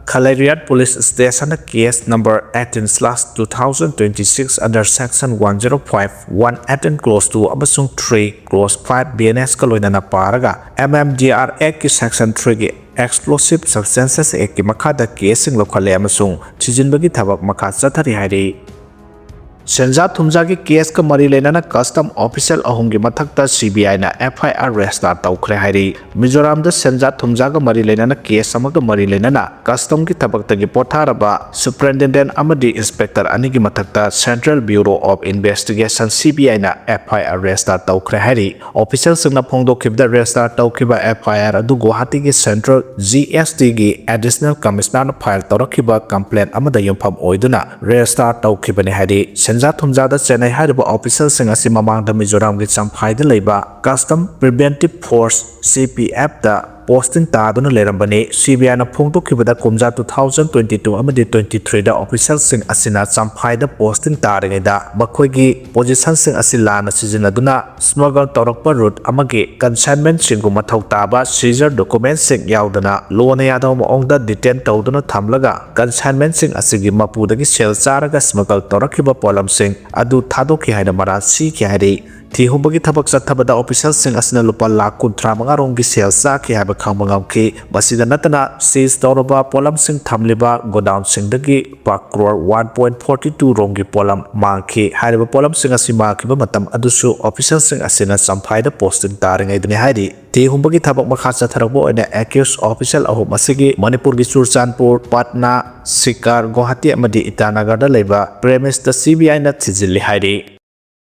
ꯈꯂꯩꯔꯤꯌꯥꯠ ꯄꯨꯂꯤꯁ ꯁ꯭ꯇꯦꯁꯟꯅ case number eighteen slash two thousand twenty six under section one zero five one eighteen clause two ꯑꯃꯁꯨꯡ three clause five B N S ꯀ ꯂꯣꯏꯅꯅ ꯄꯥꯔꯒ M M D R Act ꯀꯤ section three ꯒꯤ Explosive Substances Act ꯀꯤ ꯃꯈꯥꯗ ꯀꯦꯁꯁꯤꯡ ꯂꯧꯈꯠꯂꯦ ꯑꯃꯁꯨꯡ ꯊꯤꯖꯤꯟꯕꯒꯤ ꯊꯕꯛ ꯃꯈꯥ ꯆꯠꯊꯔꯤ ꯍꯥꯏꯔꯤ꯫ ꯁꯦꯟꯖꯥ ꯊꯨꯝꯖꯥꯒꯤ ꯀꯦꯁꯀ ꯃꯔꯤ ꯂꯩꯅꯅ ꯀꯁꯇꯝ ꯑꯣꯐꯤꯁꯦꯜ ꯑꯍꯨꯝꯒꯤ ꯃꯊꯛꯇ C B I ꯅ F I R ꯔꯦꯖꯤꯁꯇꯥꯔ ꯇꯧꯈ꯭ꯔꯦ ꯍꯥꯏꯔꯤ꯫ ꯃꯤꯖꯣꯔꯥꯝꯗ ꯁꯦꯟꯖꯥ ꯊꯨꯝꯖꯥꯒ ꯃꯔꯤ ꯂꯩꯅꯅ ꯀꯦꯁ ꯑꯃꯒ ꯃꯔꯤ ꯂꯩꯅꯅ ꯀꯁꯇꯝꯒꯤ ꯊꯕꯛꯇꯒꯤ ꯄꯣꯊꯥꯔꯕ ꯁꯨꯄꯔꯤꯟꯇꯦꯟꯗꯦꯟꯠ ꯑꯃꯗꯤ ꯏꯟꯁꯄꯦꯛꯇꯔ ꯑꯅꯤꯒꯤ ꯃꯊꯛꯇ Central Bureau of Investigation, C B I ꯅ F I R ꯔꯦꯖꯤꯁꯇꯥꯔ ꯇꯧꯈ꯭ꯔꯦ ꯍꯥꯏꯔꯤ꯫ ꯑꯣꯐꯤꯁꯦꯜꯁꯤꯡꯅ ꯐꯣꯡꯗꯣꯛꯈꯤꯕꯗ, ꯔꯦꯖꯤꯁꯇꯥꯔ ꯇꯧꯈꯤꯕ F I R ꯑꯗꯨ ꯒꯨꯋꯥꯍꯥꯇꯤꯒꯤ Central G S T ꯒꯤ ꯑꯦꯗꯤꯁꯅꯦꯜ ꯀꯃꯤꯁꯅꯔꯅ ꯐꯥꯏꯜ ꯇꯧꯔꯛꯈꯤꯕ ꯀꯝꯄ꯭ꯂꯦꯟ ꯑꯃꯗ ꯌꯨꯝꯐꯝ ꯑꯣꯏꯗꯨꯅ ꯔꯦꯖꯤꯁꯇꯥꯔ ꯇꯧꯈꯤꯕꯅꯤ ꯍꯥꯏꯔꯤ꯫ ꯁꯦꯟꯖꯥ ꯊꯨꯝꯖꯥꯗ ꯆꯦꯟꯅꯩ ꯍꯥꯏꯔꯤꯕ ꯑꯣꯐꯤꯁꯦꯜꯁꯤꯡ ꯑꯁꯤ ꯃꯃꯥꯡꯗ ꯃꯤꯖꯣꯔꯥꯝꯒꯤ ꯆꯝꯐꯥꯏꯗ ꯂꯩꯕ Custom Preventive Force, C P F ꯇ ꯄꯣꯁꯇꯤꯡ ꯇꯥꯗꯨꯅ ꯂꯩꯔꯝꯕꯅꯤ꯫ C B I ꯅ ꯐꯣꯡꯗꯣꯛꯈꯤꯕꯗ, ꯀꯨꯝꯖꯥ two thousand twenty two ꯑꯃꯗꯤ twenty three ꯗ ꯑꯣꯐꯤꯁꯦꯜꯁꯤꯡ ꯑꯁꯤꯅ ꯆꯝꯐꯥꯏꯗ ꯄꯣꯁꯇꯤꯡ ꯇꯥꯔꯤꯉꯩꯗ ꯃꯈꯣꯏꯒꯤ ꯄꯣꯖꯤꯁꯟꯁꯤꯡ ꯑꯁꯤ ꯂꯥꯟꯅ ꯁꯤꯖꯤꯟꯅꯗꯨꯅ ꯁ꯭ꯃꯒꯜ ꯇꯧꯔꯛꯄ ꯔꯨꯠ ꯑꯃꯒꯤ ꯀꯟꯁꯥꯏꯟꯃꯦꯟꯠꯁꯤꯡꯕꯨ ꯃꯊꯧ ꯇꯥꯕ ꯁꯤꯖꯔ ꯗꯣꯀꯨꯃꯦꯟꯠꯁꯤꯡ ꯌꯥꯎꯗꯅ ꯂꯣꯟꯅ ꯌꯥꯗꯕ ꯃꯑꯣꯡꯗ ꯗꯤꯇꯦꯟ ꯇꯧꯗꯨꯅ ꯊꯝꯂꯒ ꯀꯟꯁꯥꯏꯟꯃꯦꯟꯠꯁꯤꯡ ꯑꯁꯤꯒꯤ ꯃꯄꯨꯗꯒꯤ ꯁꯦꯜ ꯆꯥꯔꯒ ꯁ꯭ꯃꯒꯜ ꯇꯧꯔꯛꯈꯤꯕ ꯄꯣꯠꯂꯝꯁꯤꯡ ꯑꯗꯨ ꯊꯥꯗꯣꯛꯈꯤ ꯍꯥꯏꯅ ꯃꯔꯥꯜ ꯁꯤꯈꯤ ꯍꯥꯏꯔꯤ꯫ ꯊꯤ ꯍꯨꯝꯕꯒꯤ ꯊꯕꯛ ꯆꯠꯊꯕꯗ ꯑꯣꯐꯤꯁꯦꯜꯁꯤꯡ ꯑꯁꯤꯅ ꯂꯨꯄꯥ ꯂꯥꯈ ꯀꯨꯟꯊ꯭ꯔꯥ ꯃꯉꯥ ꯔꯣꯝꯒꯤ ꯁꯦꯜ ꯆꯥꯈꯤ ꯍꯥꯏꯕ ꯈꯪꯕ ꯉꯝꯈꯤ꯫ ꯃꯁꯤꯗ ꯅꯠꯇꯅ ꯁꯤꯖ ꯇꯧꯔꯕ ꯄꯣꯠꯂꯝꯁꯤꯡ ꯊꯝꯂꯤꯕ ꯒꯣꯗꯥꯎꯟꯁꯤꯡꯗꯒꯤ ꯂꯨꯄꯥ crore one point forty two ꯔꯣꯝꯒꯤ ꯄꯣꯠꯂꯝ ꯃꯥꯡꯈꯤ꯫ ꯍꯥꯏꯔꯤꯕ ꯄꯣꯠꯂꯝꯁꯤꯡ ꯑꯁꯤ ꯃꯥꯡꯈꯤꯕ ꯃꯇꯝ ꯑꯗꯨꯁꯨ ꯑꯣꯐꯤꯁꯦꯜꯁꯤꯡ ꯑꯁꯤꯅ ꯆꯝꯐꯥꯏꯗ ꯄꯣꯁꯇꯤꯡ ꯇꯥꯔꯤꯉꯩꯗꯅꯤ ꯍꯥꯏꯔꯤ꯫ ꯊꯤ ꯍꯨꯝꯕꯒꯤ ꯊꯕꯛ ꯃꯈꯥ ꯆꯠꯊꯔꯛꯄ ꯑꯣꯏꯅ ꯑꯦꯀ꯭ꯌꯨꯁ ꯑꯣꯐꯤꯁꯦꯜ ꯑꯍꯨꯝ ꯑꯁꯤꯒꯤ ꯃꯅꯤꯄꯨꯔꯒꯤ ꯆꯨꯔꯆꯥꯟꯄꯨꯔ, ꯄꯠꯅꯥ, ꯁꯤꯀꯥꯔ, ꯒꯨꯋꯥꯍꯥꯇꯤ ꯑꯃꯗꯤ ꯏꯇꯥꯅꯒꯔꯗ ꯂꯩꯕ ꯄ꯭ꯔꯦꯃꯤꯁꯇ C B I ꯅ ꯊꯤꯖꯤꯜꯂꯤ ꯍꯥꯏꯔꯤ꯫